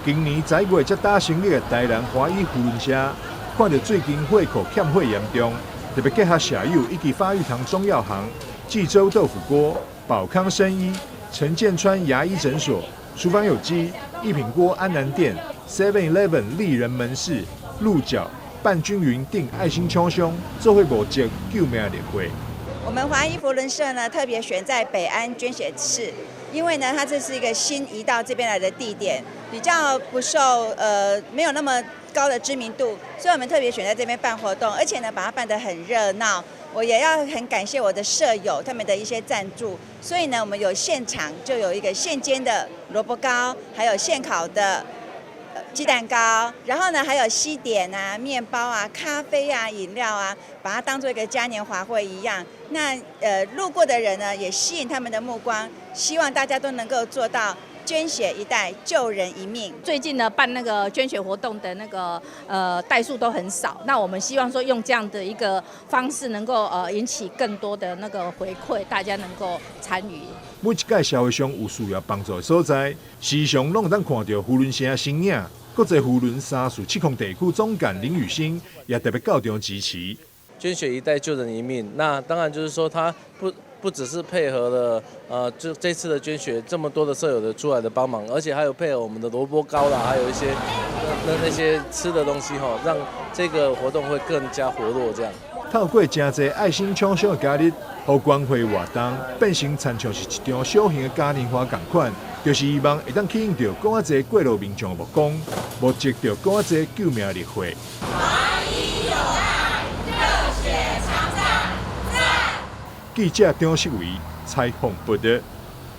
今年11月才打成立的台南華醫扶輪社，看著最近血庫欠血嚴重，特別結合社友以及發育堂中藥行、濟州豆腐鍋、寶康生醫、陳建川牙醫診所、廚房有機、一品鍋安南店、Seven Eleven 麗人門市、鹿角、半均勻等愛心廠商，做伙募集救命熱血。我們華醫扶輪社呢，特別選在北安捐血室，因為呢，它這是一個新移到這邊來的地點，比較不受沒有那麼高的知名度，所以我們特別選在這邊辦活動，而且呢，把它辦得很熱鬧。我也要很感謝我的社友他們的一些贊助，所以呢，我們有現場就有一個現煎的蘿蔔糕，還有現烤的雞蛋糕，然後呢，還有西點啊、麵包啊、咖啡啊、飲料啊，把它當做一個嘉年華會一樣。那路過的人呢，也吸引他們的目光，希望大家都能夠做到捐血一袋，救人一命。最近呢，辦那個捐血活動的那個袋數都很少，那我們希望說用這樣的一個方式，能夠引起更多的那個回饋，大家能夠參與。每一屆社會上有需要幫助的所在，時常攏會當看著扶輪社的身影。國際扶輪347地區總幹林雨欣也特別到場支持。捐血一袋救人一命，那當然就是說，他不只是配合了，就這次的捐血這麼多的社友的出來的幫忙，而且還有配合我們的蘿蔔糕啦，還有一些那些吃的東西吼，讓這個活動會更加活絡。這樣。透過誠濟愛心廠商的加入，予關懷活動變成親像是一場小型的嘉年華仝款，就是希望會當吸引著閣較濟過路民眾的目光，募集著閣較濟救命熱血。華醫有愛，熱血常在，讚！記者張世維採訪報導。